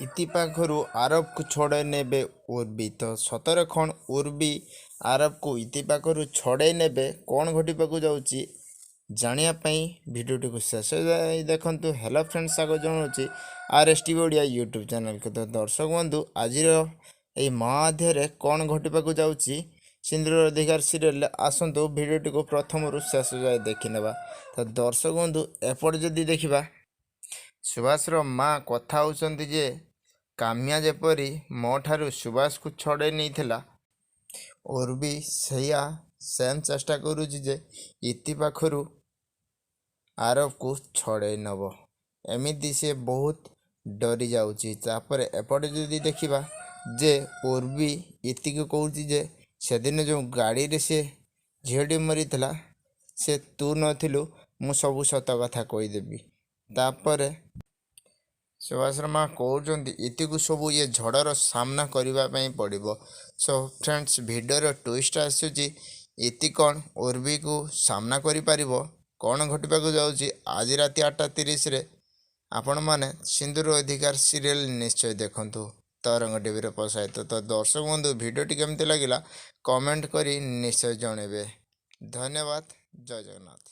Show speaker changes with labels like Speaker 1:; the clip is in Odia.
Speaker 1: ଇତି ପାଖରୁ ଆରବକୁ ଛଡ଼େଇ ନେବେ ଉର୍ବି। ତ ସତରେ କ'ଣ ଉର୍ବି ଆରବକୁ ଇତି ପାଖରୁ ଛଡ଼େଇ ନେବେ? କ'ଣ ଘଟିବାକୁ ଯାଉଛି ଜାଣିବା ପାଇଁ ଭିଡ଼ିଓଟିକୁ ଶେଷ ଯାଏ ଦେଖନ୍ତୁ। ହ୍ୟାଲୋ ଫ୍ରେଣ୍ଡସ୍, ସ୍ୱାଗତ ଜଣାଉଛି R S TV Odia YouTube ଚ୍ୟାନେଲ୍କୁ। ତ ଦର୍ଶକ ବନ୍ଧୁ, ଆଜିର ଏଇ ମହାଅଧ୍ୟାୟରେ କ'ଣ ଘଟିବାକୁ ଯାଉଛି ସିନ୍ଦୁର ଅଧିକାର ସିରିଏଲରେ, ଆସନ୍ତୁ ଭିଡ଼ିଓଟିକୁ ପ୍ରଥମରୁ ଶେଷ ଯାଏ ଦେଖିନେବା। ତ ଦର୍ଶକ ବନ୍ଧୁ, ଏପଟେ ଯଦି ଦେଖିବା, ସୁଭାଷର ମା କଥା ହେଉଛନ୍ତି ଯେ କାମ୍ୟା ଯେପରି ମୋ ଠାରୁ ସୁଭାଷକୁ ଛଡ଼େଇ ନେଇଥିଲା, ଉର୍ବି ସେଇଆ ସେମ୍ ଚେଷ୍ଟା କରୁଛି ଯେ ଇତି ପାଖରୁ ଆରବକୁ ଛଡ଼େଇ ନେବ। ଏମିତି ସେ ବହୁତ ଡରି ଯାଉଛି। ତାପରେ ଏପଟେ ଯଦି ଦେଖିବା ଯେ ଉର୍ବି ଇତିକୁ କହୁଛି ଯେ ସେଦିନ ଯେଉଁ ଗାଡ଼ିରେ ସେ ଝିଅଟି ମରିଥିଲା, ସେ ତୁ ନଥିଲୁ, ମୁଁ ସବୁ ସତ କଥା କହିଦେବି। ତାପରେ ସୁଭାଷର ମା କହୁଛନ୍ତି ଇତିକୁ ସବୁ ଇଏ ଝଡ଼ର ସାମ୍ନା କରିବା ପାଇଁ ପଡ଼ିବ। ସୋ ଫ୍ରେଣ୍ଡସ୍, ଭିଡ଼ିଓର ଟୁଇଷ୍ଟ ଆସୁଛି, ଇତି କ'ଣ ଉର୍ବିକୁ ସାମ୍ନା କରିପାରିବ? କ'ଣ ଘଟିବାକୁ ଯାଉଛି ଆଜି ରାତି 8:30ରେ, ଆପଣମାନେ ସିନ୍ଦୁର ଅଧିକାର ସିରିଏଲ୍ ନିଶ୍ଚୟ ଦେଖନ୍ତୁ ତରଙ୍ଗ ଟିଭିରେ ପ୍ରସାରିତ। ତ ଦର୍ଶକ ବନ୍ଧୁ, ଭିଡ଼ିଓଟି କେମିତି ଲାଗିଲା କମେଣ୍ଟ କରି ନିଶ୍ଚୟ ଜଣାଇବେ। ଧନ୍ୟବାଦ, ଜୟ ଜଗନ୍ନାଥ।